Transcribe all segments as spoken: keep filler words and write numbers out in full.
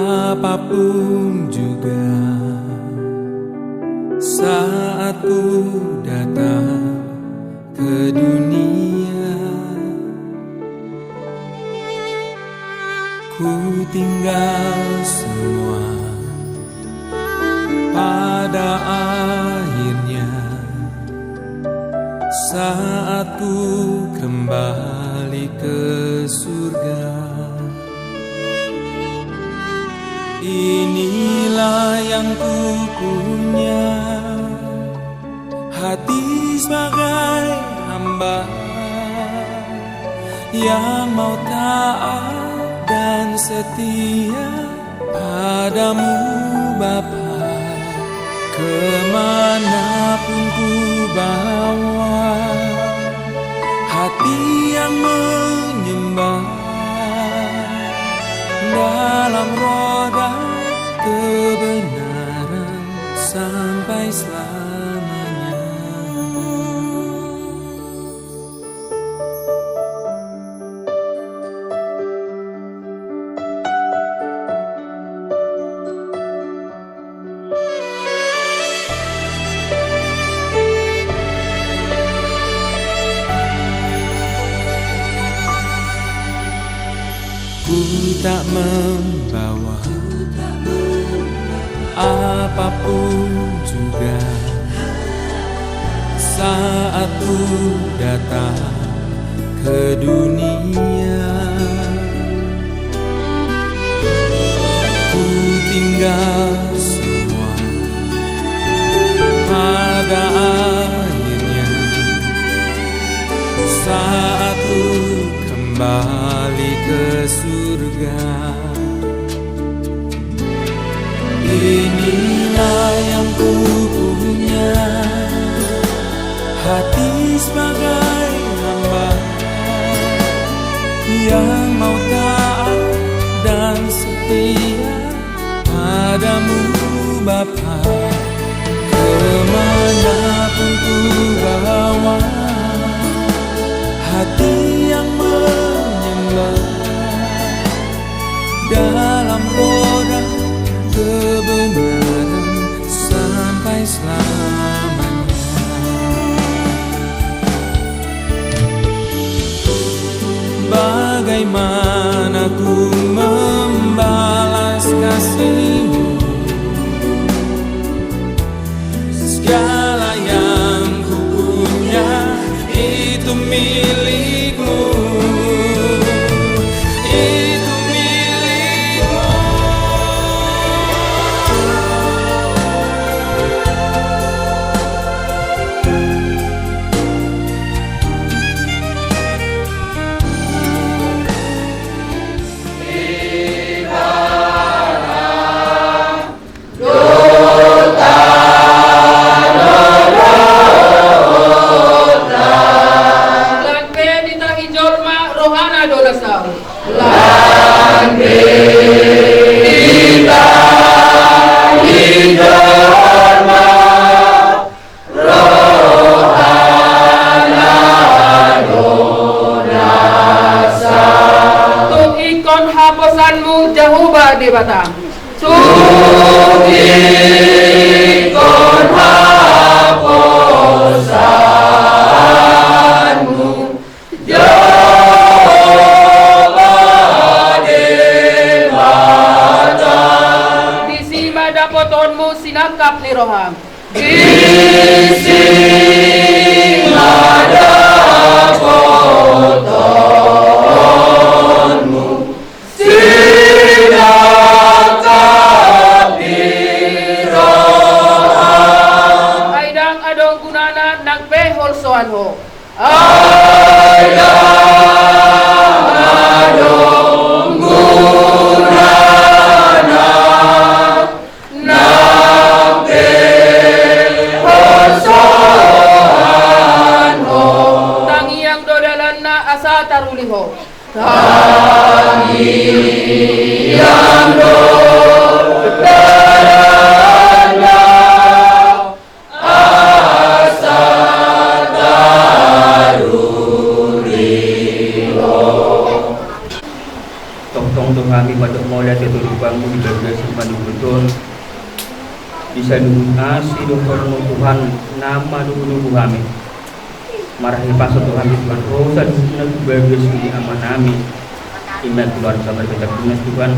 Apapun juga saat ku datang ke dunia, ku tinggal semua pada akhirnya saat ku kembali ke surga. Inilah yang ku punya, hati sebagai hamba yang mau taat dan setia padamu, Bapa. Kemanapun ku bawa hati yang menyembah dalam roda kebenaran sampai selamanya. Ku tak membawa apapun juga saat ku datang ke dunia. Ku tinggal semua pada akhirnya saat ku kembali ke surga. Inilah yang ku punya, hati sebagai hamba yang mau taat dan setia padamu, Bapa. Kemanapun ku bawa hati yang menyembah dalam roda kebenaran sampai selamanya. Bagaimana ku membalas kasih-Mu? Segala yang ku punya itu milik-Mu, itu milik-Mu. Nang pe ditahi jolma rohana do na saut. Nang pe ditahi jolma rohana do na saut. Tung ingkon haposanmu Jahowa Debata. Tung ingkon haposanmu Jahowa Debata. Disi ma dapotonmu sinangkap ni roham. Disi ma dapotonmu sinangkap ni roham. Ai ndang adong gunana nang pe holsoan ho. Ai ndang adong gunana nang pe holsoan ho. Tangiang do dalanna asa taruli ho. Tangiang Dasi manubuton di saluhut asi dohot holong Tuhan na manubunubu hami. Marhahipason do hami Tuhan ro saluhutna tu bagas ni amanami. Ima keluarga marga Tambunan Tuhan.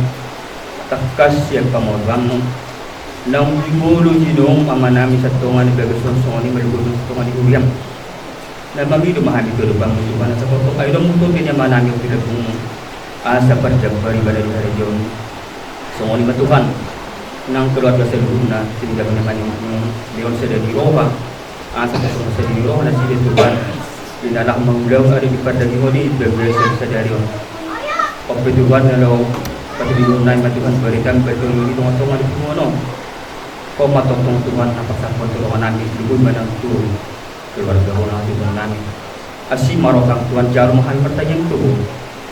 Tangkas sian pamotoanmu naung di ngolu jinong amanami satonga ni bagas on songon i maliboton satonga ni huriam. Na mangido ma hami tu adopanmu Tuhan asa tongtong ai domu topi ni amanami on di lambungmu. Asa parjambar ibana di harajaonmu. Songon i ma Tuhan nang keluarga saluhutna tinggal ni amanami on sada ni roha. Asa tongtong sada ni roha nasida Tuhan. Di na laho mangulahon ari di pardagingon i di bagasan sadari on. On pe Tuhan na laho pasahaton nami ma Tuhan baritamu barita on di tongatonga ni punguan on. Ho ma tongtong Tuhan na pasahathon tu rohanami di bagasan sadari on. Keluarga ho na hasuhuton nami. Asi ma roham Tuhan jalo ma hami martangiang tu ho.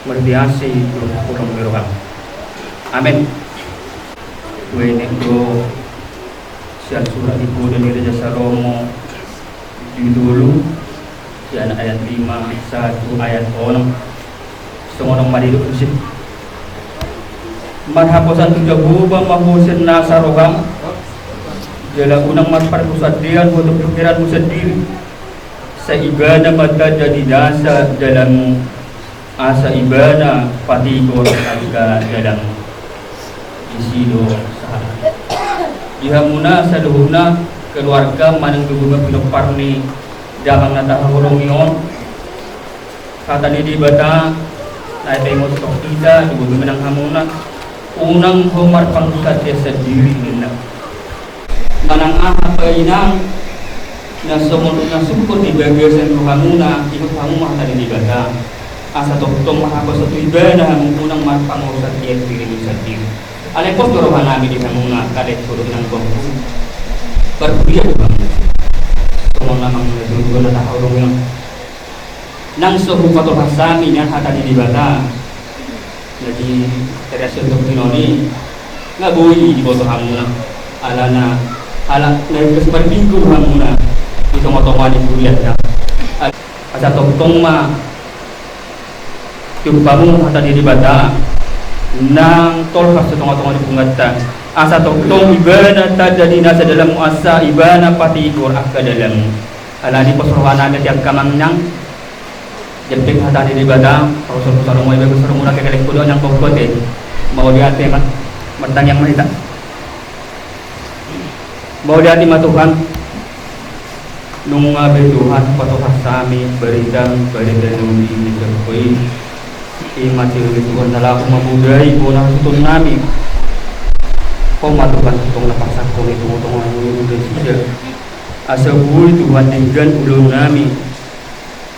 Marhite asi dohot holong ni roham. Amen. Hubaen do sian surat ni poda ni Raja Salomo bindu tolu sian ayat lima sahat tu ayat onom. Songon on ma didok muse. Marhaposan tu Jahowa ma ho sian nasa roham. Jala unang marpargusadean ho tu pingkiranmu sandiri. Sai ibana ma tanda ni nasa jalanmu. Asa ibana patigor angka jalanmu. Disi do sahat. Di hamuna saluhutna keluarga manang di hamuna pinompar ni damang na tahaholongi on. Hata ni Debata na ipaingot hita di bobi manang hamuna. Unang ho marpangusat sandiri ninna. Manang aha pe inang na songon na sungkun di bagasan rohamuna, ingot hamu ma hata ni Debata. Asa tongtong marhaposan tu ibana hamu unang marpangusat dirimu sandiri. Alai pos do rohanami di hamuna, kade suruh inang bangku. Parpudia do bangku. Songon na manang na jolo na tahaholongi on. Nang so hupatolhas hami nian hata ni Debata. Jadi, terasa untuk tinoni. Nga boi diboto hamuna. Alana, ala, na ikas marminggu hamuna. Di tongatonga ni kuliah na. Asa tongtong ma. Tiup hamu hata ni Debata. Nang tolhas di tongatonga ni punguanta. Asa tongtong ibana tanda ni nasa jalanmu asa ibana patigor angka jalanmu. Alani pos rohanami di angka amang inang. Jempek hata ni Debata, pausur-usur hamu iba, usur hamu na kekelek kudo nang bokkote. Mauliate ma, martangiang ma hita. Mauliate ma Tuhan. Nunga be Tuhan patolhas hami barita, barita na uli ni Jahowa i. Ima Tuhan na laho mamodai bona hasuhuton nami. Ho ma Tuhan tongtong na pasahat ho di tongatonga ni nasida. Asa boi Tuhan denggan ulaon nami.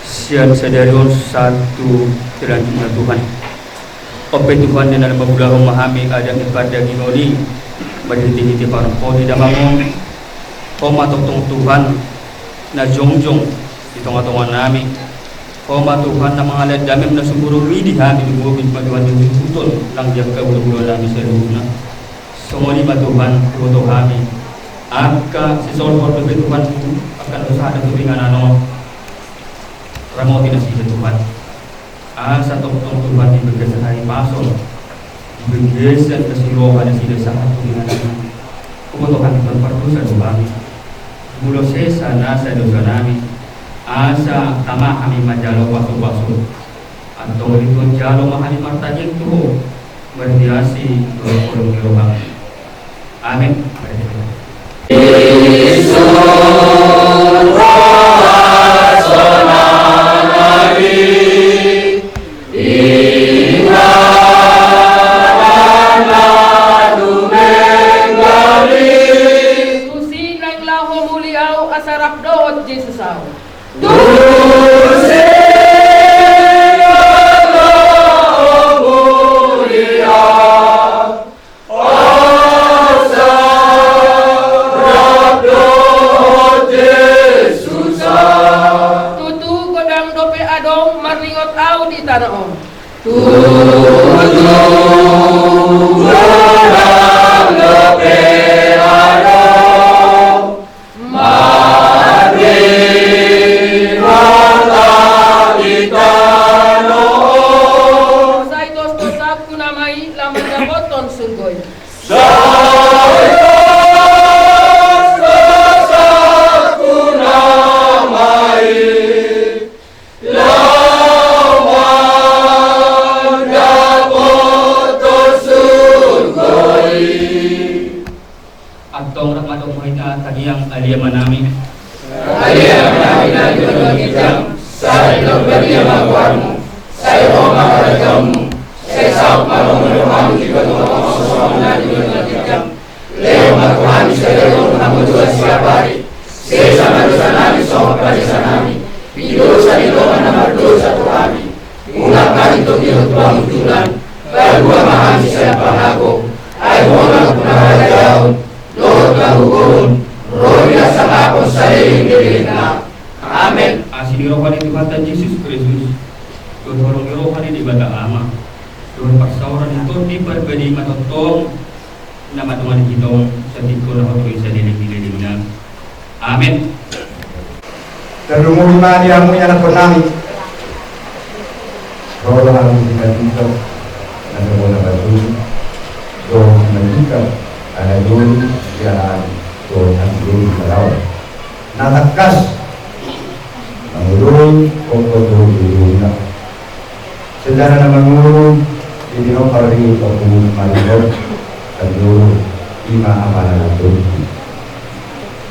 Sian sadari on sahat tu selanjutna Tuhan. On pe Tuhan di na lam mangulahon ma hami adat ni pardagingon i. Marhitehite parompuan ni damang on. Ho ma tongtong Tuhan na jongjong di tongatonga nami. Ho ma Tuhan na mangalehon damem na sumurung i di hami di bobi ma Tuhan di hasuhuton nang di angka ulaulaon nami saluhutna. Songon i ma Tuhan huboto hami. Angka sisolhot dope Tuhan angka na so sahat tu inganan on. Ramoti nasida Tuhan. Asa tongtong Tuhan di bagasan hahipason. Di bagasan na siroha nasida sahat tu inganan on. Huboto hami Tuhan pardosa do hami. Molo sesa nasa dosa nami. Asa tama hami manjalo pasupasu. Antong i Tuhan jalo ma hami martangiang tu ho. Marhite asi dohot holong ni roham. Amen. Tusi naeng laho muli ahu asa rap dohot Jesus ahu. Tong rap ma dohot hita tangiang Ale Amanami. Ale Amanami na di banua ginjang, sai pinarbadia ma goarmu, sai ro ma harajaonmu, sai saut ma lomo ni rohamu di banua on songon na di banua ginjang. Lehon ma tu hami sadari on hangoluan siapari, sesa ma dosanami songon panesanami di dosa ni dongan na mardosa tu hami. Unang hami togihon tu hamundutan, palua ma hami sian pangago, ai Ho do nampuna harajaon dohot hagogoon dohot hasangapon saleleng ni lelengna. Amen. Asi ni roha ni Tuhanta Jesus Kristus, dohot holong ni roha ni Debata Ama, dohot parsaoran ni Tondi Parbadia ma tongtong na mandongani hita on, sahat tu na hot ro i saleleng ni lelengna. Amen. Tarlumobi ma di hamu ianakhonnami. Ro do hami sian Sinta, na so bona batu, dohot sian Sinta, ala dulu sian dohot sian dulu sian lawan. Na tangkas mangoloi, pokok dohot dulu. Saudara na mangolu di pinompar ni Ompu Marinot, tentu ima apala na tolu.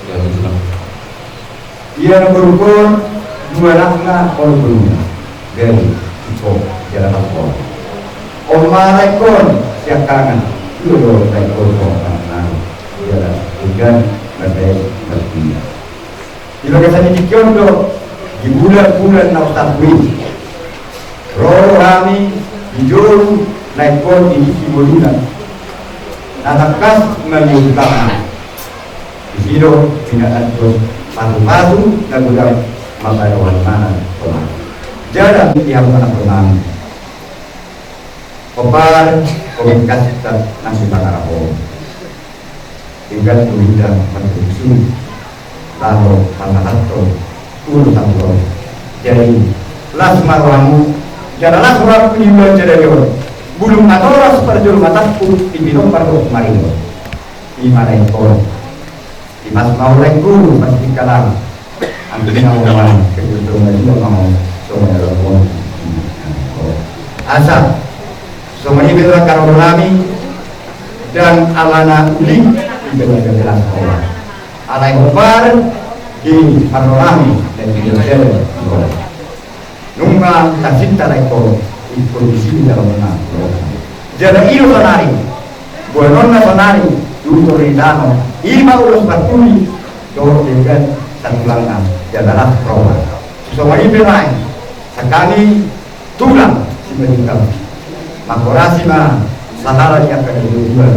Ya, betul. Ia na borungkon dua anakna, olo borungna, Gali, Iko, jala Lakon. On ma na ingkon siangkangan, dua do na ingkon siangkangan, jala denggan, mardae, martuia. Di bagasan ni tingki on do, di bulan-bulan na opat i, ro do hami di jolo na ingkon di tingki ngoluna. Na tangkas mangihut hami. Disi do pinaantusi patu-patu na godang mambahen panganon. Jala di hamu anakhonnami. Hombar, hombar kasih nang si pangarahon. Tinggal tu hita marpungsu, laho mangatatto, ulu tanggulo. Jadi, las ma rohamu, jala las rohangku di bulan sadari on. Bulung natoras parjolo matangku, di pinompar dohot Marinot. Ima na ingkon. Di pas ma ulai guru, pas di kalam. Angkina oman, kebetulan dia mau, sama dalam pon. Asa, sama ini bilang kalau nami, dan alana uli, di bilang bilang sekolah. Alai hombar, di panorami, dan di bilang. Nunga tarsita na ingkon, ingkon di si dalam na. Jala i do sonari, boanonna sonari, tutur ni tano, ima ulos partuli, dohot denggan, satulangna, jala las roha. Songon i pe lae, sakali tulang, si Madungkang. Mangkorasi ma, sahala di angka na dua,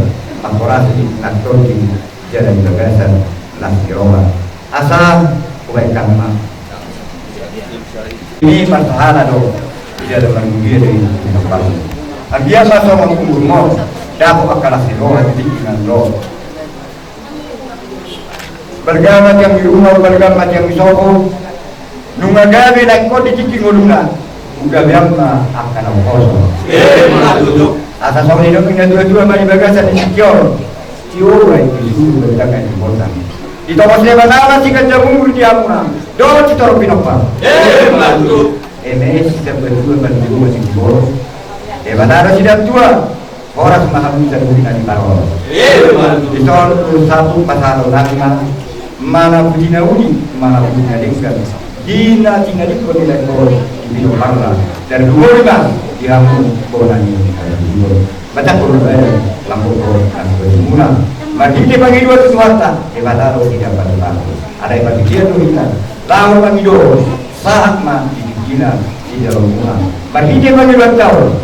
mangkorasi na tondi, jala di bagasan las ni roha. Asa hubaen hami ma. Ini parsahala do. Tidak ada manusia dari tempat. Ambiar masuk mengumur mau. Dapur akal asli roha di tinggi nang roha. Balga ma tiang di rumah, balga ma tiang di sopo. Nunga gabe na ingkon di tingki ngoluna. Nunga gabe ma angka na poso. Asa songon i do na dua-dua ma di bagasan di tingki on. Tio baik di suru berdagang di kota. Di toko sini mana si kerja mundur di amuna. Dohot si torop pinompar. Eme si dapat dua bagi dua di boro. Eme ada si dapat dua. Horas ma hamu sadari na di paroro. Ison tu satu pasal lagi ma. Mana puji na uli, mana puji na denggan. Di na tinadingkon ni lae ko di pinompar na. Dan dua lima di hamu bona ni. Baca kurban lampu ko. Marhite pangidoan tu Tuhanta. Debata do di dapat di bangku. Ada yang bagian do hita. Lalu pangidoan. Sahat ma di tingkina di dalam rumah. Marhite pangidoan tau.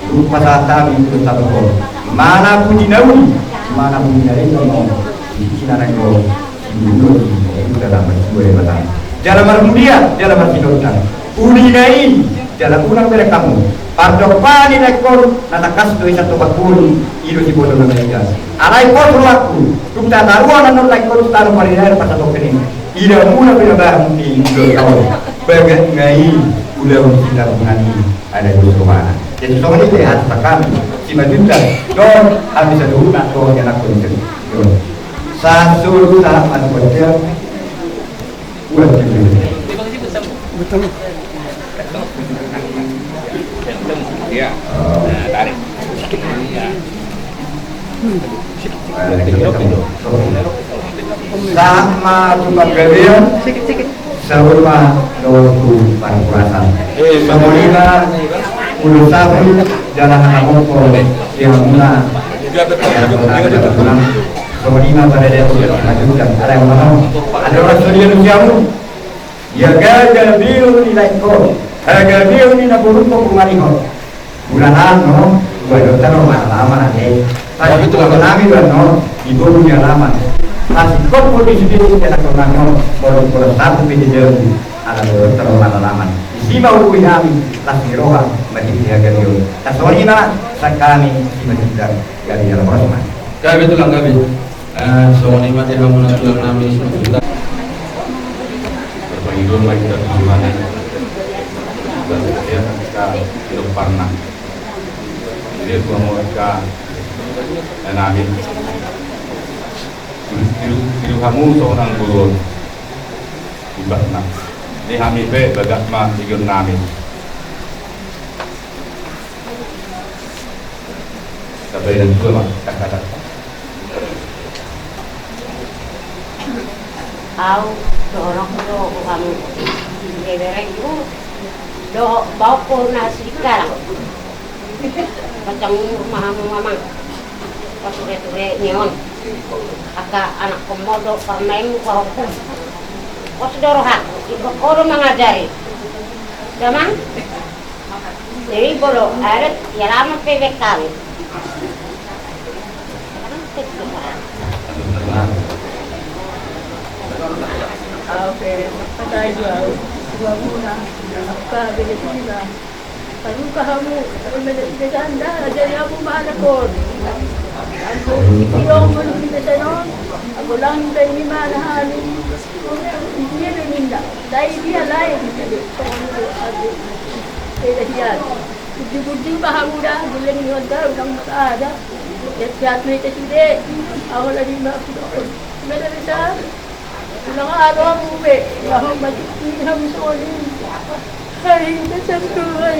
Rupa sahat hami tu tabo. Mana puji na uli, mana puji na denggan. Di tingkina na ingkon. Di dunia di dalam bersuai batang. Jala marmulia, jala marsinondang. Uli na i, jala unang bere hamu. Pardompahan ni na ingkon, na tangkas do i satu bakul, i do si bodo na mega. Alai pos rohangku, tung tataruan na ingkon tano parinai pasatoken i. Ida muna pinabahan ni ulaon. Bagas na i ulaon kita bunga ni ada dua kemana. Jadi songon i pe hata takami si Madungkang dohot hami saluhutna dohot ianakhon i. Sasulu tahap anu kuatia. Buat kita. Iya. Nah, tarik. Iya. Nah, kita Sahat ma tu panggabean, saur ma dohot tu parhorasan. Songon i ma ulos sapu jala hatahonon di hamuna. Songon i ma pada dia tu lanjutan. Ada yang mau? Ada orang sedia tu siamu? Ia gagabeon ni laengkon, hagabeon ni na borungkon, punguan i ho. Ulaon on, boha do, tano maralaman ate. Tapi tu nami do annon, di boru ni alaman. Pasingkophon ni sude di tengah tongah on, boru boru satu pede jabu, ala do tano maralaman. Disi ma huboan hami las ni roha, marhite hagabeon. Songon i ma sian hami, disi ma di hita, gabe jala horas ma. Gabe tulang, gabe. Eh, songon i ma di hamuna tulang nami, songon i ma. Parpangidoan ma hita tu Tuhan. Jadi angka pinompar na, jadi angka pinompar na, eh, nami. Tiru, tiru, tiru hamu songon anggur on. Ibaratna. Di hami pe bagas ma di giot nami. Tapi yang dua ma, kata-kata. Au, dohononku do, hamu. Ibereng do. Do, baokku na sigalang. Panjang umur ma hamu, Amang. Pature-ture ni on. Angka anakkonmu do, parumaenmu, pahompu. Pos do rohangku, ingkon ho do mangajari. Damang? Jadi bolo, adat, ia lama pe bekal. Au pe, patai do au. Dua muna, apa, bege pina. Paluka hamu, tapi beda, beda anda, jadi hamu ma anak on. Anggo i dong, manu beda sanon. Anggo lang pe ni mana hanu. Dia be minda. Dai dia lain, dia be. Songon itu, aduh. Beda dia. Uji-uji ma hamu da, gileng ni on da, ulang mata ada. Sehat-sehat ma hita sude. Au lagi ma aku dohot. Beda beda. Ulang aro hamu be. Ulang maju ni hamu songon i. Hai, dasar Tuhan.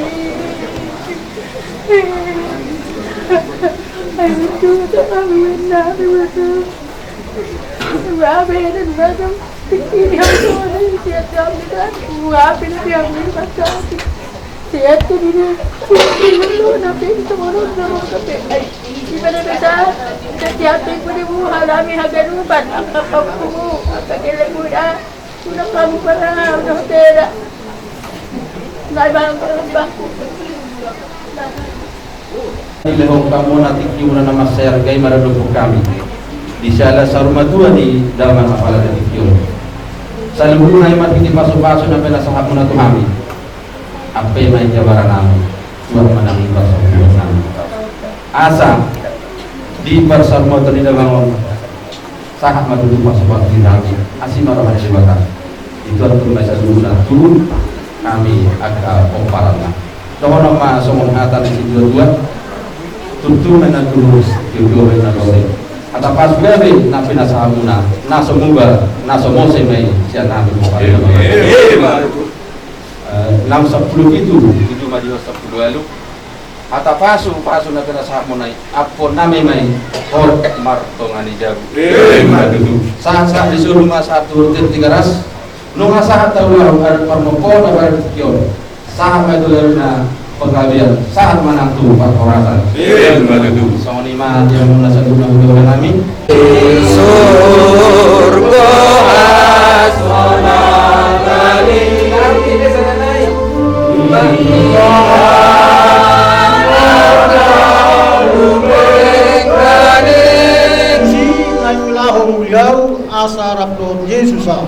Hai, betul tak kami benar, betul. Berapa ya dan berapa? Ini hamu songon i, sehat kami kan. Berapa ini hamu ini pakai. Sehat tu dulu. Ini dulu, nape ini semua orang dorong sampai. Ai, di mana beda? Kita siapin pun ibu halami haganupan. Apa kamu? Apa kelemuda? Udah kamu pernah, udah tidak. Nggak bang, bangku. Dilehon hamu na tingki muna na mansai arga i maradophon hami. Di siala saur matua ni damang apala na tingki on. Saluhutna i marhite pasu-pasu na pinasahat muna tu hami. Ampe ma i jabaran nami, tuat ma nami pasu-pasu nami. Asa di parsaurmatua ni damang on. Sahat ma tutu pasu-pasu ni hami, asi ma roha ni Debata. Ituan tu masa dulu na tu hami angka pomparanna. Dohonon ma songon hata ni situa-tua. Tutu ma na tulus, tutu ma na lore. Hata pasu gabe na pinasahat muna, na so muba, na so mose ma i sian hami pomparanna. Eh, enam sampulu pitu, tutu ma di sampulu ualu. Hata pasu, pasu na pinasahat muna i, ampuon nami ma i, hot martonga ni jabu. Ima tutu. Sahat-sahat ni solu ma sahat tu tigaras. Nunga sahat taulahon adat parmompoon na baru tingki on. Sahat ma i tu laluna panggabean, sahat ma nang tu parhorasan. Ima tutu. Songon i ma di hamuna saluhutna hula-hula nami. Surgo hasonang kali. Asa rap dohot Jesus au.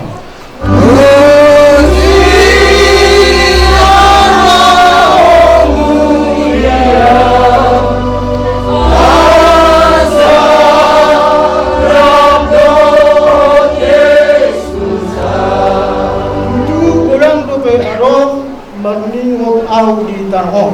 Tutu godang dope adong maruningot au di tano on.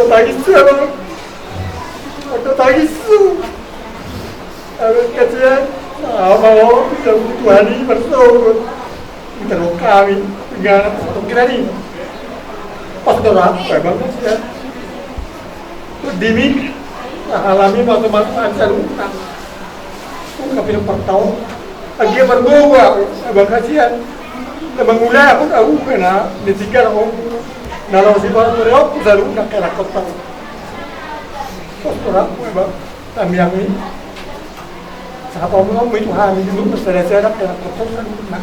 Tangis, Abang. Tangis. Abang kasihan. Apa, Abang? Bisa Tuhan ini bersyukur. Terus kami, dengan kita ini. Pas doa, Abang kasihan. Dimi, alami mata-mata ancar utang. Kau kapil pertau. Agia margogo, Abang kasihan. Abang ula, aku tahu kena ditinggal aku. Na laos ibarat meriok, aku selalu nak kena kotang. Kos orang, Abang. Kami yang ini. Sapa mau itu hari itu, masalah saya nak kena kotang, selalu nak.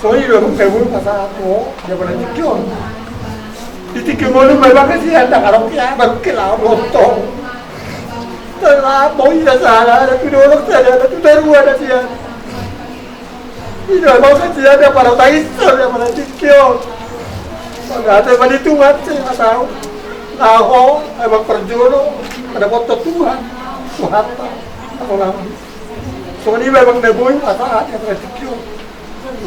Songon i do, Abang, pe molo pasahat ho, dia pala tingki on. Di tingki on, Abang kasihan, ndang adong ia, Abang, kelaon lontong. Telah, mau ia salah, ada tu dolok salah, ada tu darua, ada sian. I do, Abang, kasihan, dia pala tangis, dia pala tingki on. Mangate ma di Tuhan, saya nggak tahu. Laho, Abang, parjolo, ada foto Tuhan. Tuhan, tak. Aku lama. Songon i, Abang, na boi pasahat, dia pala tingki on.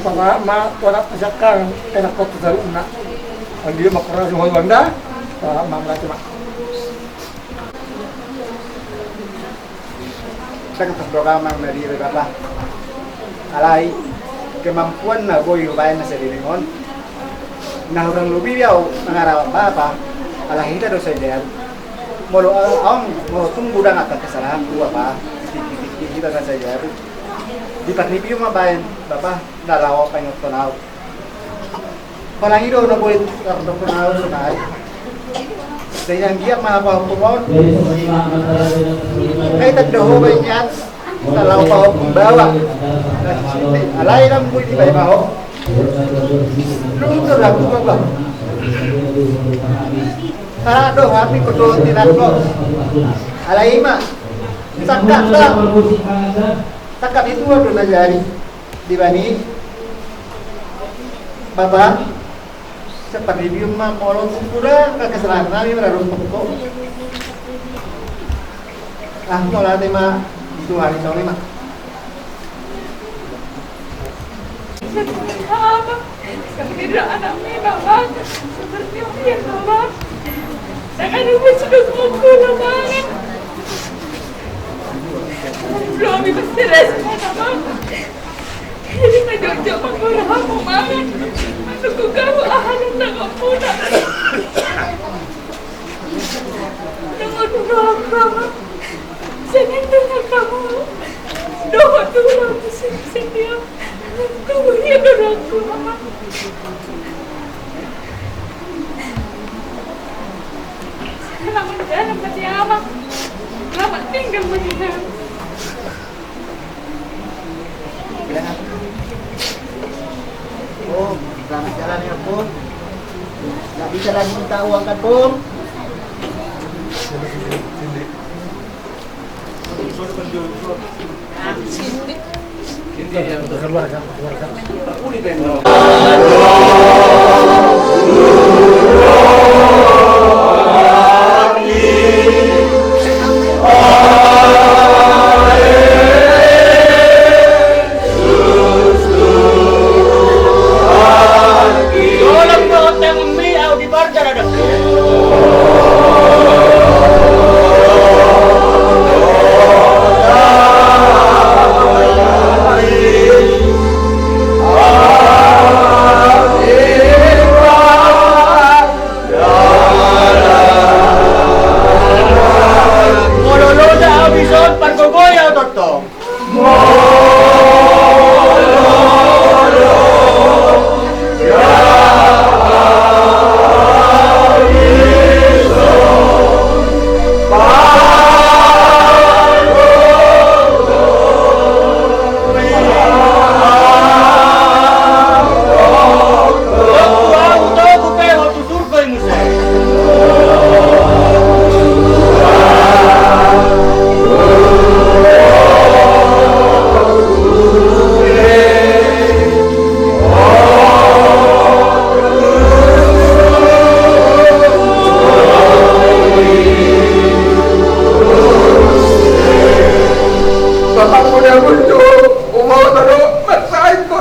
Pasahat ma tu anak siangkangan, anak kota saluhutna. Anggiat ma horas ni ho, Abang, da. Pasahat ma, mauliate ma. Ndang tardok amang na di bapa. Alai kemampuan na boi hubaen na saleleng on, na hurang lobi be ahu mangarap bapa. Alai hita do sajaru. Molo ahu, molo tung godang angka kesalahanku, bapa, di tingki-tingki hita na sajaru. Di parripiu ma baen, bapa, na laho paingothon ahu. Apalagi do na boi tardok tu ahu sonari. Sai anggiat ma pahompum on. Ai tanda ho baen nian. Na laho pahompum baoa. Alai ndang boi dibaen ma ho. Luhut do ragu, bapa. Salah do hami, kotohon tinangko. Alai i ma. Sangkap, sangkap itu do na jadi. Dibaen i, bapa, saparripiu ma, molo tung godang angka kesalahan nami maradophon ho. Ah, mauliate ma di Tuhan, songon i ma. Seperti apa? Seperti anak memang, Bang. Seperti dia, Bang. Tangan ibu sudah kumpul, Bang. Belum ibu stres, Bang. Jadi na jotjot manggoda hamu mangan. Manunggu gabe aha na tanganmuna. Nunga dohot rohangku, Amang. Sengit dengan kamu. Dohot tu ulang tu sini sini. Tunggu ya dohot rohangku, Amang. Selamat jalan, Amang. Selamat tinggal, Amang. Selanjutnya uang kantor. Molo loja au dison, pargogoi au tongtong. Bapakku na burju, umaoto do marsahit ho.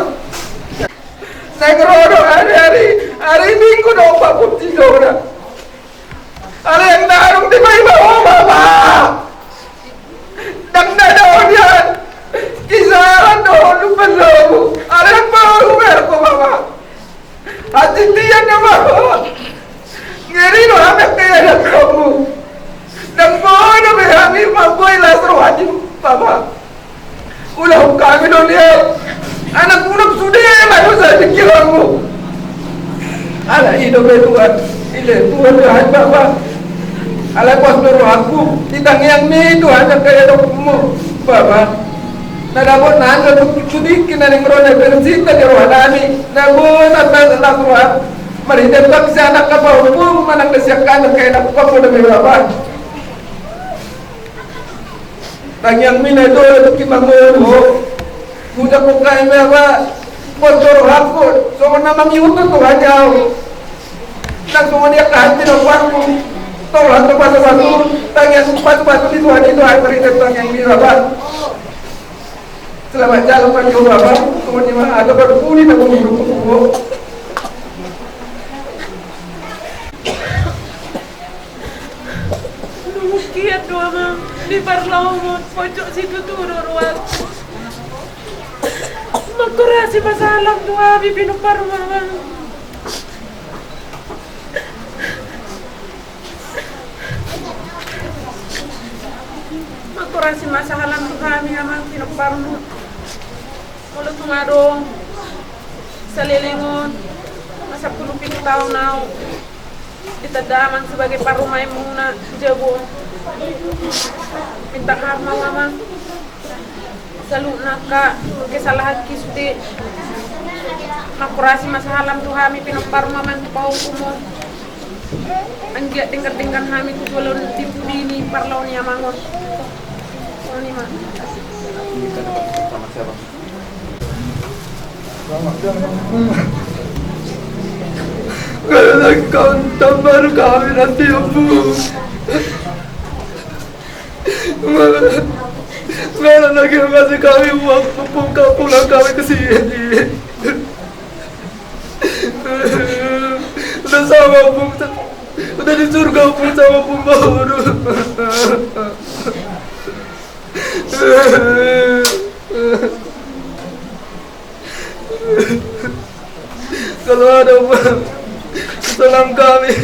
Naeng ro do ari-ari, ari Minggu do papunti do na. Alai ndang adong dipaima ho, Bapa. Ndang na dao nian. Kisaran do ho lumban lobu. Alai ndang palu merek ho, Bapa. Hatian do, Bapa. Ngeri do hami angka ianakhonmu. Ndang boi dope hami mamboi las roha ni Bapa. Ulahon hami do nian. Anak unang sude ma do sai pingkiranmu. Alai i dope Tuhan, i do Tuhan do hami Bapa. Alai pos do rohangku di tangiangmi Tuhan angka ianakhonmu Bapa. Na dapot na anga tu tingki na naeng ro na bersinta di roha nami. Na boi na las roha. Marhite bangsa anak na pahompum manang na siangkangan angka ianakhonmu dope Bapa. Tangiangmi na i do tu tingki mangolu ho. Mujak ho hami Bapa. Pos do rohangku songon na mangihut do Tuhan i au. Nang songon i angka hami na hupaku. Tolhas do patupatu tangiang, patupatu ni Tuhan i tu hami marhite tangiangmi Bapa. Selamat jalan ma di ho Bapa. Songon i ma hata parpudi na mangihut ho. Dung hukkian do amang di parlahomon, pojok situtu do rohangku. Mangkorasi ma sahalam tu hami pinomparmu amang. Mangkorasi ma sahalam tu hami amang pinomparmu. Molo tung adong saleleng on, na sampulu pitu taon au ditanda amang sebagai parumaenmuna, jabu. Minta maaf ma amang. Saluhutna angka kesalahanki sude. Mangkorasi ma sahalam tu hami pinomparmu amang tu pahompum on. Anggiat denggan-denggan hami tu joloan ni pudi ni parlaho ni amang on. Songon i ma. Karena kau tambah kami nanti, Ompu. Mana lagi masih kami uang, Ompu, kau pulang kami ke sini. Udah sama, Ompu. Udah di surga, Ompu, sama Ompu baru. Kalau ada, Ompu, kesalahan kami,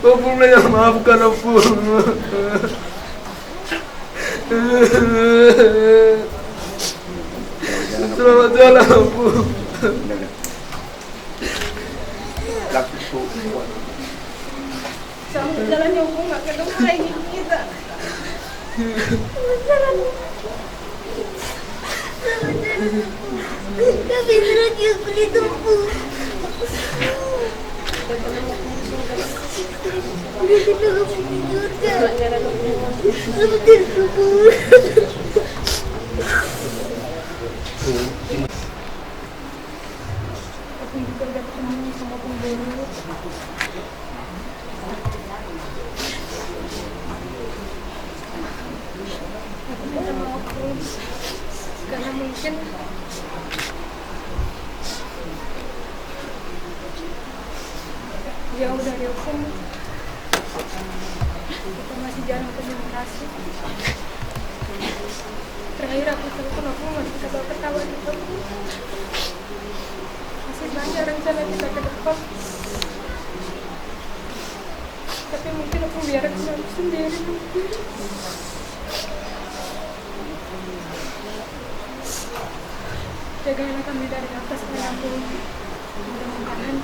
Ompu, ya maafkan, Ompu. Selamat jalan, Ompu. Selamat jalan ya, Ompu, nggak ketemu lagi kita. Selamat jalan. Selamat jalan. Kami sudah diukur itu, Ompu. Aku juga udah ketemu sama Bung Boru. Aku minta maaf, Bung, karena mungkin jauh dari aku. Kita masih jarang komunikasi. Terakhir aku telepon, aku masih ketawa-ketawa gitu. Masih banyak rencana kita ke depan. Tapi mungkin aku biarkan aku sendiri mungkin. Jagalah kami dari atas, ya Bung. Mudah-mudahan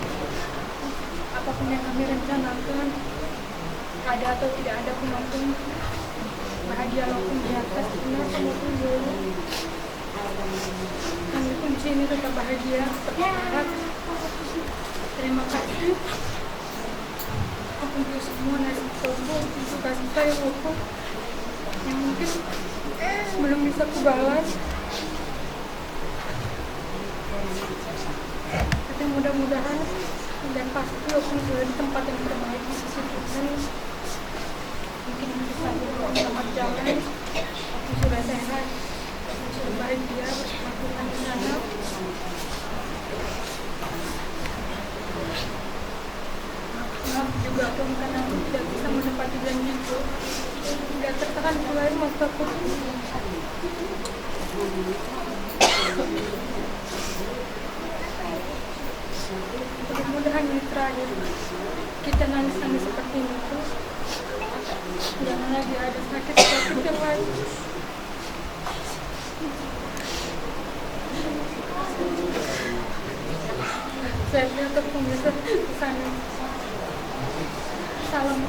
apapun yang kami rencanakan, ada atau tidak ada pun, Bung, bahagialah Bung di atas. Benar, kamu pun dulu. Kami pun di sini tetap bahagia, tetap semangat. Terima kasih. Aku juga semua nasi sobo, itu kasih sayang aku yang mungkin belum bisa kubalas. Tapi mudah-mudahan dan pasti aku sudah di tempat yang terbaik di sisi Tuhan. Mungkin bisa selamat jalan. Aku sudah sehat, aku sudah bahagia bersama Tuhan di sana. Maaf juga, Bung, karena aku tidak bisa menepati janjiku. Tidak tertahan pula air mataku. Mudah-mudahan ini terakhir. Kita nangis-nangis seperti ini tuh. Jangan lagi ada sakit-sakit yang lain. Saya punya pemirsa pesan. Salam.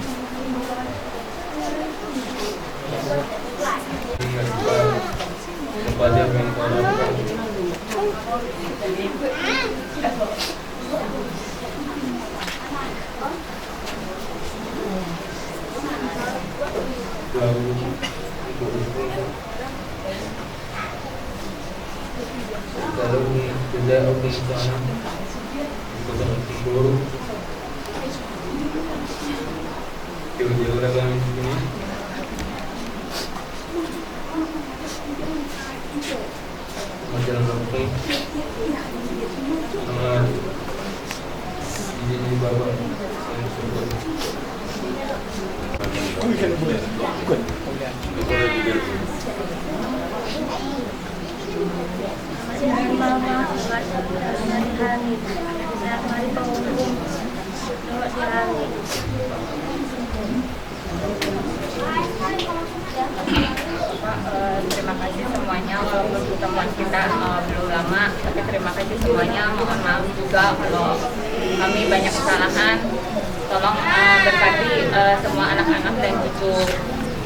Majalan langsung. Sama ini, ini Bapak. Mama, mari, mari, mari, Eh, terima kasih semuanya, walaupun pertemuan kita, eh, belum lama, tapi terima kasih semuanya. Mohon maaf juga kalau kami banyak kesalahan. Tolong, eh, berkati, eh, semua anak-anak dan cucu,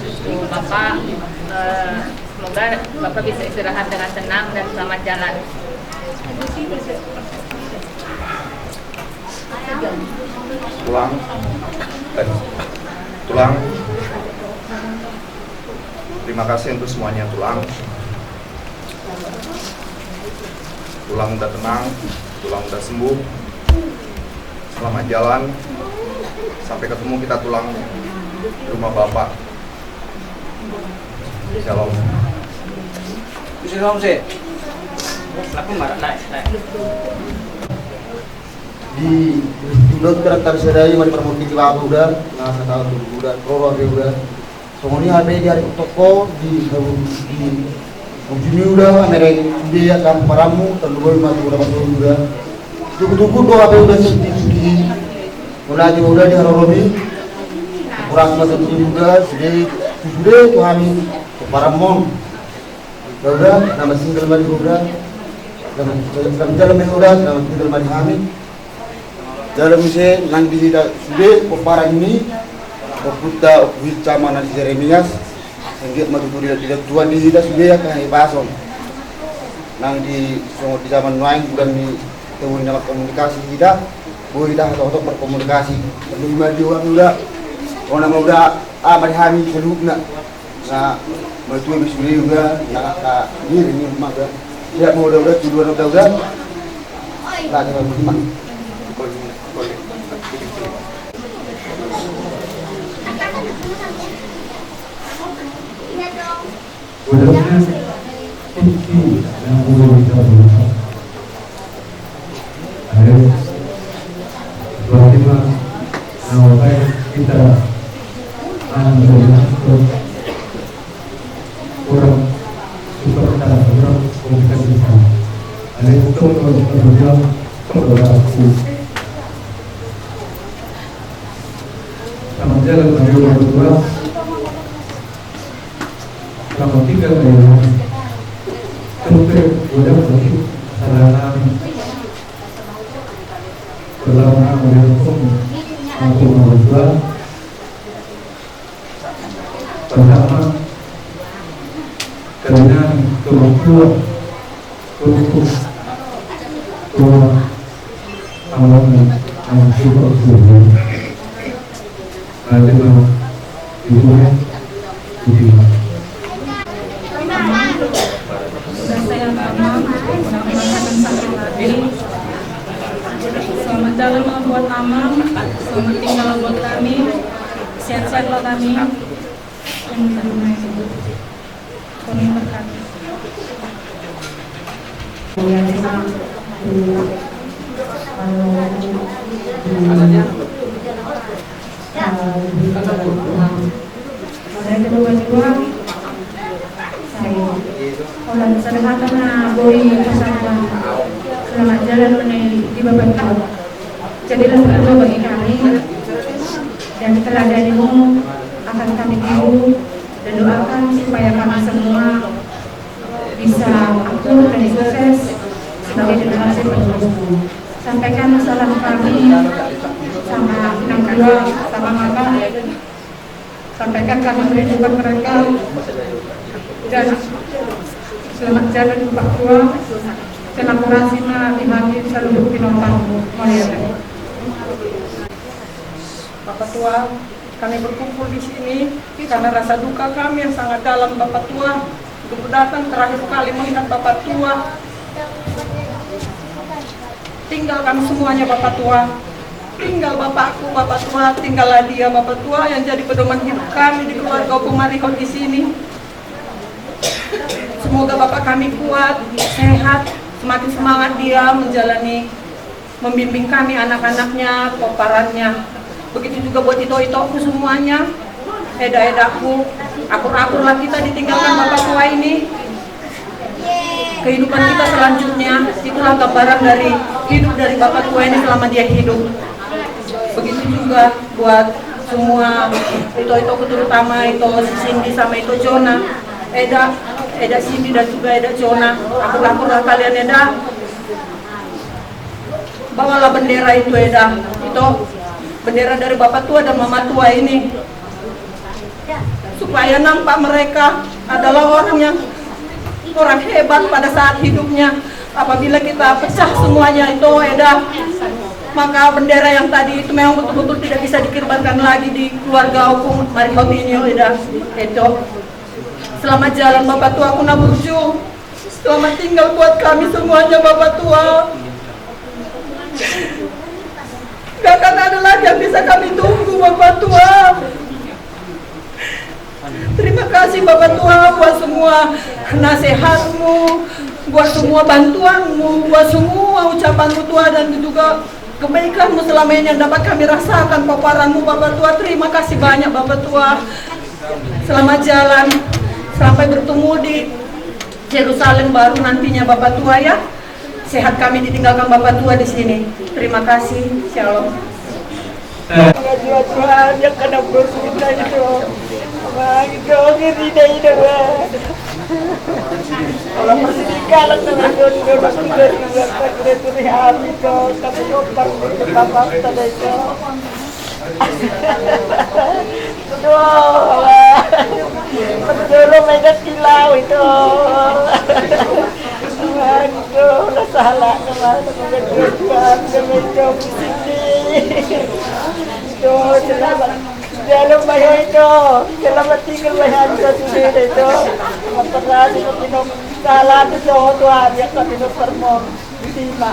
cucu Bapak. Eh, semoga Bapak bisa istirahat dengan tenang dan selamat jalan. Tulang. Eh, Tulang. Terima kasih untuk semuanya, Tulang. Tulang udah tenang, Tulang udah sembuh. Selamat jalan. Sampai ketemu kita, Tulang, di rumah Bapak. Shalom. Shalom, sih. Aku marah, naik, naik. Di, di lot berantar sedai mari parmoti di babu udah, nasa tahu tuh udah, roro be udah. Songon i hape di ari toko di, di ujung udah, mereng dia kan paramu, terlalu mati udah masuk udah. Tuku-tuku doa hape udah sedih-sedih. Mulai di udah di haroromi. Kurang masuk udah, sedih, sedih tuh kami. Paramon. Udah, nama single mari udah. Nama, nama jalan udah, nama single mari kami. Jala muse nang di hita sude pomparan ni ompunta Ompu Hinca manang si Jeremias, anggiat ma tutu dilehon Tuhan di hita sude angka hahipason. Nang di songon di zaman nuaeng godang ni tabo ni na markomunikasi hita, boi hita hatop-hatop markomunikasi. Perlu ma di uang uda, ona ma uda, ah, mari hami saluhutna. Na, mertua ibu sudah juga, na, na, ini, ini rumah juga. Tidak mau udah, udah, tuduhan udah, udah. Lah, jangan rumah. Godangna tingki na olo ditabungka. Ayo, berarti ma na oke kita anak berjangkut kurang super, kurang komunikasi. Ayo, untuk berjuang, untuk berjuang. Selamat jalan, Pak Gubernur. Selamat tinggal, Pak Gubernur. Terus, Pak, udah berarti sarana pertama, mendukung, mendukung orang tua. Pertama, karena orang tua, orang tua, orang tua, Selamat jalan buat Amang, selamat tinggal buat kami, sehat-sehatlah kami. Kami berkati. Mulai kedua-dua, saya. Kalau misalnya kata na boi persatuan, selamat jalan menai di Bapak Tua. Jadilah berdua bagi kami, dan teladanimu akan kami tiru dan doakan supaya kami semua bisa akur dan sukses sebagai generasi penerusmu. Sampaikan salam kami sama Inang Dua, sama Mama. Sampaikan kami merindukan mereka. Dan selamat jalan Bapak Tua. Terima kasih na di hati seluruh pinompar. Bapak Tua, kami berkumpul di sini karena rasa duka kami yang sangat dalam, Bapak Tua. Untuk datang terakhir kali melihat Bapak Tua. Tinggal kami semuanya, Bapak Tua. Tinggal bapakku, Bapak Tua, tinggallah dia, Bapak Tua, yang jadi pedoman hidup kami di keluarga Ompung Marihot di sini. Semoga bapak kami kuat, sehat, semakin semangat dia menjalani, membimbing kami, anak-anaknya, pomparannya. Begitu juga buat ito-itoku semuanya. Eda-edaku, akur-akurlah kita ditinggalkan bapak tua ini. Kehidupan kita selanjutnya, itulah gambaran dari hidup dari bapak tua ini selama dia hidup. Begitu juga buat semua ito-itoku, terutama ito si Cindy sama ito Jona. Eda, Eda Cindy dan juga Eda Jona, akur-akurlah kalian, Eda. Bawalah bendera itu, Eda. Itu bendera dari bapak tua dan mama tua ini. Supaya nampak mereka adalah orang yang, orang hebat pada saat hidupnya. Apabila kita pecah semuanya itu, Eda, maka bendera yang tadi itu memang betul-betul tidak bisa dikibarkan lagi di keluarga Ompung Marihot ini, Eda. Itu. Selamat jalan, Bapak Tuaku na burju. Selamat tinggal buat kami semuanya, Bapak Tua. Gak akan ada lagi yang bisa kami tunggu, Bapak Tua. Terima kasih, Bapak Tua, buat semua nasihatmu, buat semua bantuanmu, buat semua ucapanmu, Tua, dan juga kebaikanmu selama ini yang dapat kami rasakan, pomparanmu, Bapak Tua. Terima kasih banyak, Bapak Tua. Selamat jalan. Sampai bertemu di Yerusalem baru nantinya, Bapak Tua, ya. Sehat kami ditinggalkan Bapak Tua di sini. Terima kasih. Shalom. Tuhan, yang kena bersuka itu. Bang, itu ngeri dah itu, Bang. Kalau masih di kalang dengan dua-dua, dua-dua, dua-dua, dua-dua, habis itu, tapi otak itu, bapak, tadi itu. Aduh, Bang. Aduh, lo main kilau itu. Bang, itu, lo salah, Bang. Aduh, Bang, itu, selamat. Jalo ma hita, selamat tinggal ma hita sude hita. Terima kasih, Pak Tino. Salam dohot tu hami, Pak Tino Parmon. Terima.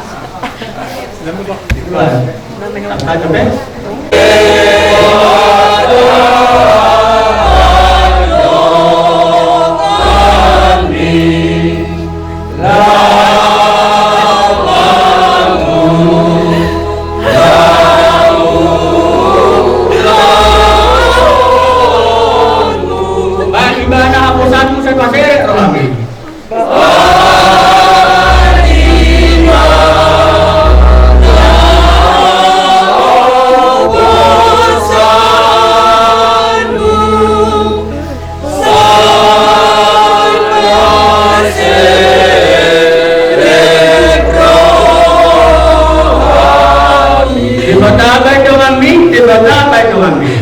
Debata bahen donganmi, Debata bahen donganmi.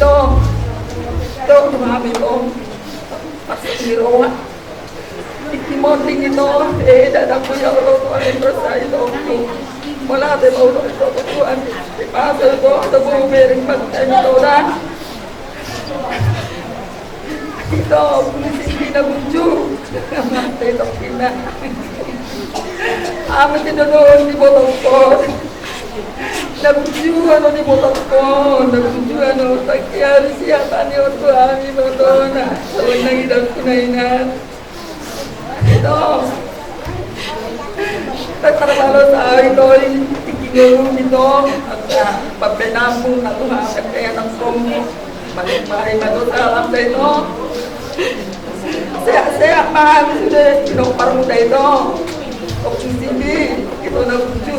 Ito, ito, ito, ito, ito, ito, Iki monding ito, eh, dada ku ya Allah, Tuhan, bersa ito. Mauliate ma ulaon ni Tuhan. Di pasal ito, ito, bereng bangsa ito, dah. Ito, polisi pina bucu. Mate ito pina. Amat ito dohon di botol pot. Na bucu anu di botol pot, na bucu anu, tak kiari siapa ni ortu ami botona. Lawan nang ito ku na inan. Ito. Tatar balos au ito, i tingki ngolu ito. Pambenammu na Tuhan, pambenammu. Balik baik bagus salam da ito. Sehat-sehat ma sude, pinompar muda ito. Oksi sini, ito na bucu.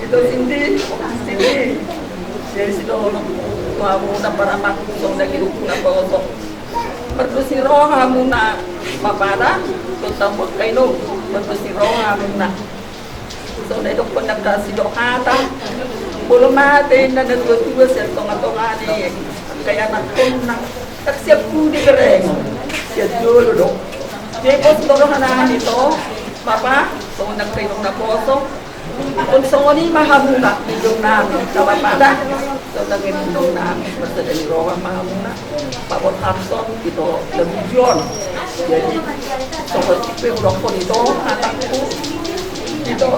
Ito sini, oksi sini. Jadi sidohonon tu hamu na paramatku songon na gidukku na poso. Mardos ni roha muna, bapa da, tu tambuak kaino, mardos ni roha muna. Songon na idokkon angka sidok hata, molo mate inna na tua-tua sian tonga-tonga ni angka ianakkonna, tak sian pudi bereng, sian jolo do. Jadi pos do roha nami to, bapa, songon na angka inong na poso. Angkon songon i ma hamuna, inong nami, na bapa da. Songon na angka inong nami, marsada ni roha ma hamuna. Pabot Hanson, ito, na buju on. Jadi songon i pe hudokkon ito hatangku. Ito,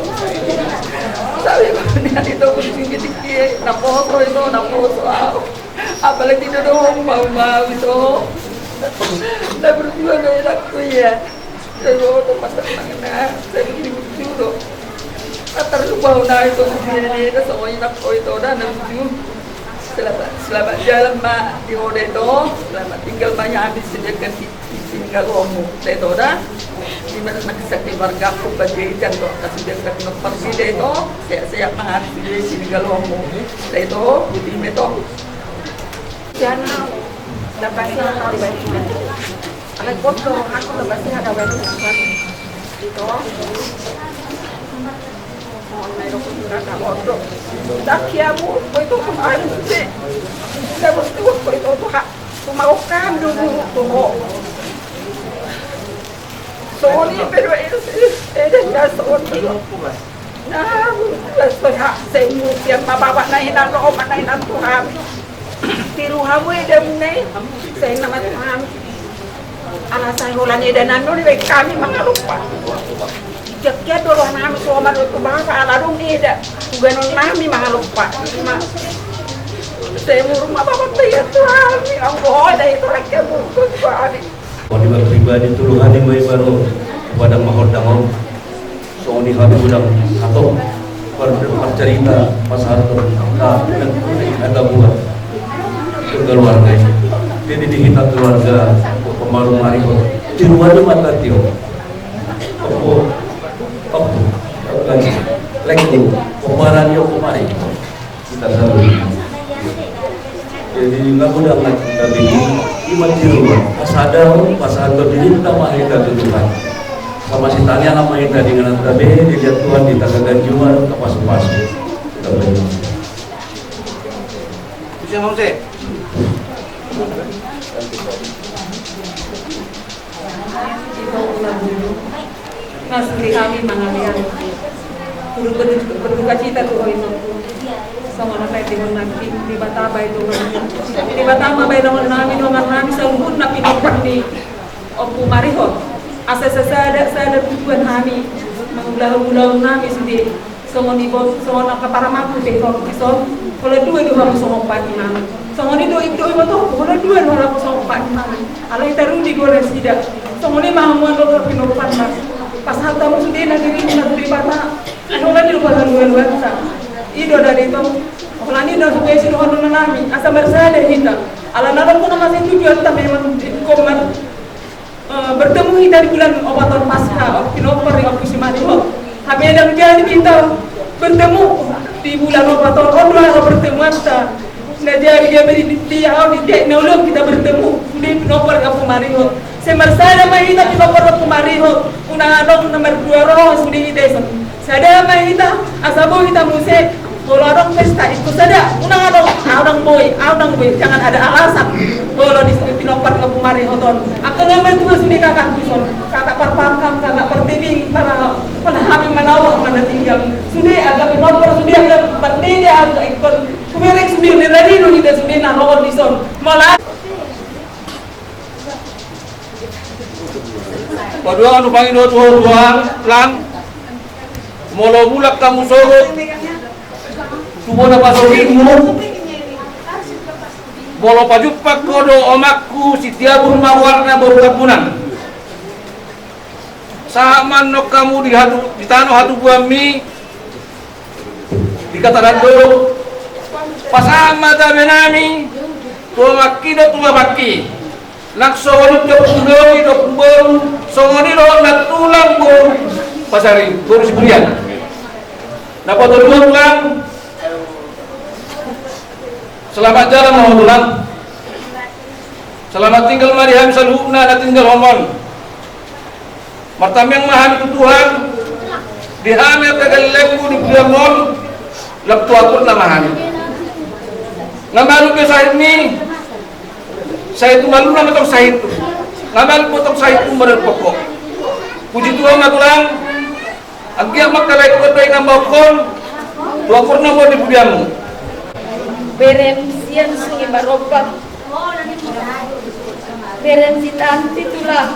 sabi nian ito, buju tingki, na poso ito, na poso au. Apalagi dohononmu, mau, mau ito. Na berjuang do inangku, iya. Sai do, do, pasang tangan na, sai do, do, do. Tatar lupa na ito, na songon i nangku ito, da, na buju. Selamat, selamat jalan ma di ho da ito. Selamat tinggal ma hami sude kan di, di Siningalomu da ito, da. Di mana na keluargaku, Panjaitan do, kasih dia kan nomor si da ito. Sehat-sehat ma hami sude Siningalomu da ito. Boti ma ito. Jana, dapat sihat kau di baik. Alai bos do, aku lepas sihat, ada banyak. Ito. Mohon maaf, aku sudah tak bodoh. Tak kira mu, kau itu kemarin sih. Saya bertuah, kau itu tuh, Kak. Cuma okan dulu tuh. Songon i pe do, eh, eh, dan ya songon i. Na, sehat, sehat, sehat, ma bapa na hinan, omak na hinan Tuhan. Tiru hamu eda muna i, sai nama Tuhan. Ala sai holan eda nami on dibaen hami mangalompa. Jakian do roha nami so ma dohot tu bapa ala dung eda. Uganon nami mangalompa. Ima. Sai muru ma bapa tea tu hami. Anggo ho da ito rakyat muru tu hami. Songon i ma pribadi tu roha ni ma i baru padang mahordang on. Songon i hami godang hatop mar-, marcarita pasahathon angka, angka buat tu keluarga i. Jadi di hita keluarga Pamarumari on. Tiruan ni mata tio. Opo. Opo. Lagi. Lagi. Pembaran yo kemari. Kita selalu. Jadi, nggak mudah lagi kita bikin. Ima tiruan. Pas ada, pas ada diri kita mah kita tuduhan. Sama si tanya nama kita dengan tabe, dilihat Tuhan di tangga ganjuan, ke pasu-pasu. Kita berdoa. Bisa mau sih? Mas, di hami mangalean. Turut berdu-, berduka cita tu ho, ito. Songon na naeng dihon nangkin, Debata baen dongan nami. Debata ma baen dongan nami, dongan nami saluhutna pinompar ni Ompu Marihot. Asa sasada, sada tujuan hami, mangulahon ulaon nami sude. Songon i bo, songon angka paramangku pe ho dison, holan dua do hamu songon panimamu. Songon i do, i do, i botoku, holan dua do hamu songon panimamu. Alai tarudi do nasida. Songon i ma hamu andorang pinomparna. Pasahat hamu sudena dirimuna tu Debata. Ai holan i do pasahat lualuanta. I do da dito. Holan i do sude sidohonon nami. Asa marsada hita. Ala na adong na masa tujuanta memang di komat. Eh, bertemu hita di bulan opat on Paskah, pinompar ni Ompu si Marihot. Hape ndang jadi hita bertemu di bulan opat on, on do angka pertemuanta. Na jadi dia beri di, di, au, di, di, na uli on hita bertemu, di pinompar ni Ompu Marihot. Sai marsada ma hita pinompar ni Ompu Marihot, unang adong na mardua roha sude hita dison. Sada ma hita, asa boi hita muse, molo adong pesta, ingkon sada, unang adong, au ndang boi, au ndang boi, jangan ada alasan. Molo di pinompar ni Ompu Marihot on. Angka na martua sude kakak dison, kakak parpangkam, kakak partebing, para, para hami manawak mana tinggal. Sude angka pinompar, sude angka pandita, angka ingkon, sumerek sude, ni radino hita sude na ro on dison. Molo Paduahon pangido tu ho tulang, molo mulak hamu sogot tu bona pasogitmu, molo pajumpang ho do omakku Sitiabur ma goarna boru Tambunan. Sahat ma annon hamu di hatu, di tano hatubuanmi, di Kataran Dolok, pasahat ma tabe nami tu omakki dohot tu bapakki. Nang songon i dohot tu domi dohot tu boru, songon i dohot nantulang boru Pasaribu, boru Siburian. Na patoluhon tulang, selamat jalan ma ho tulang. Selamat tinggal ma di hami saluhutna na tinggal ho on. Martamiang ma hami tu Tuhan, di hami angka gellengmu di bulan on, lam tu aturna ma hami. Nga malum be sahitmi, sahit tu malumna ma tong sahithu. Nga malum be tong sahithu model pokok. Puji Tuhan ma tulang, anggiat ma angka lae tu gondang i na mambahen, tu aturna ma di bulanmu. Berem sian Sungai Barombang. Berem si Tanti tulang.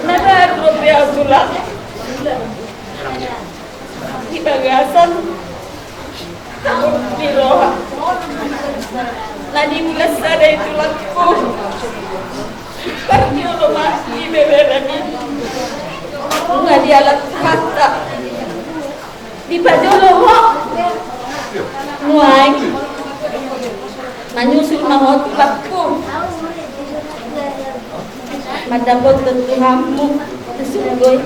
Na baru dope au tulang. Di bagasan. Di roha. Na di bulan sada i tulangku. Parjolo mati be berem i. Nga dialat hata. Dipajolo ho. Nuaeng. Manyusul ma ho tulangku. Mandapothon Tuhanmu. Sungguh.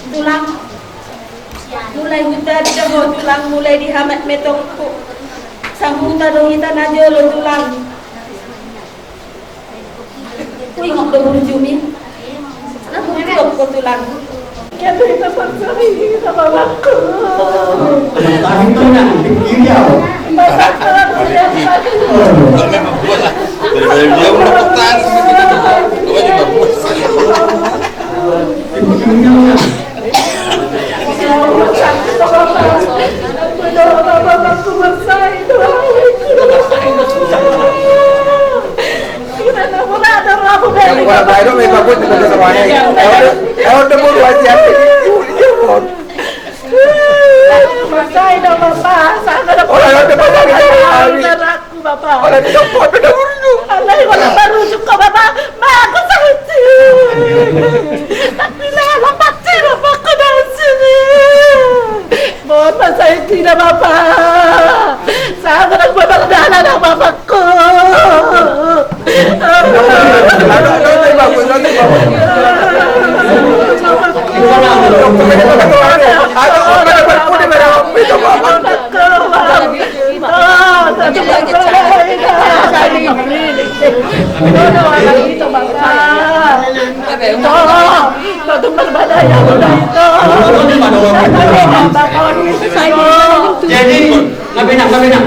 Tulang. Mulai huta do ho tulang, mulai di hamat metongku. Sahuta do hita na jolo tulang. Huingot do burjumi. Nang huingot ho tulang. Kita parsahit sama bapakku. Teman tahi tu yang di kiri ya. Bapak telah siap. Dari dia udah petas. Gua juga buat. Bapak. Alai, wala baru juga, Bapak. Bagus hati. Tapi lah, lompat sih, Bapak, ke dalam sini. Bapak, saya tidak, Bapak. Saya kena bapak dalam, Bapakku. Jadi, na benang, na benang.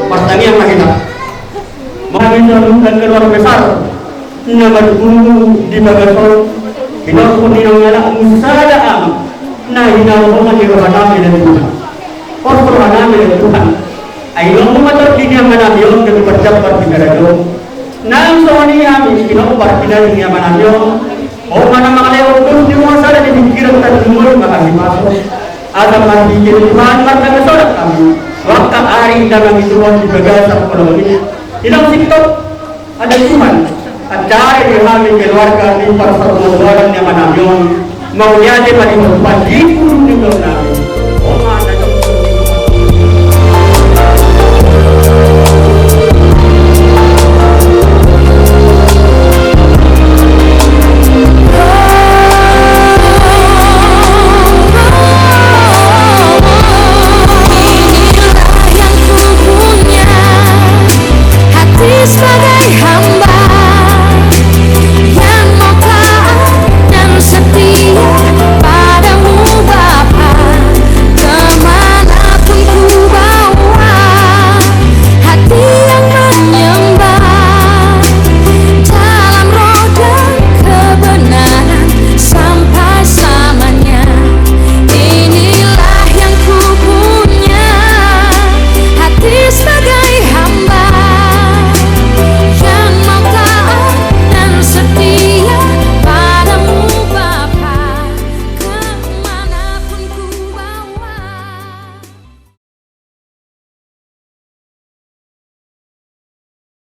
Martangiang ma hita. Mauliate ma tu keluarga besar na marguru di bagas on, hinorhon ni naung alak musada am na hinaholongan ni rohanami na di Tuhan. Pos rohanami na di Tuhan. Ai naung mator di ni amanami on gabe parjambar di harajaon. Nang songon i hami pinompar di ni amanami on. Ho ma na mangalehon dos ni roha sada di pingkiran, tarlumobi ma hami pasu. Asa marhite Tuhan martangiang hami tu angka ari na mangihut on di bagasan holong i. Inang singkop. Ada Tuhan, anjaha di hami keluarga ni parsaurmatuaon ni amanami on, mauliate ma di Tuhan di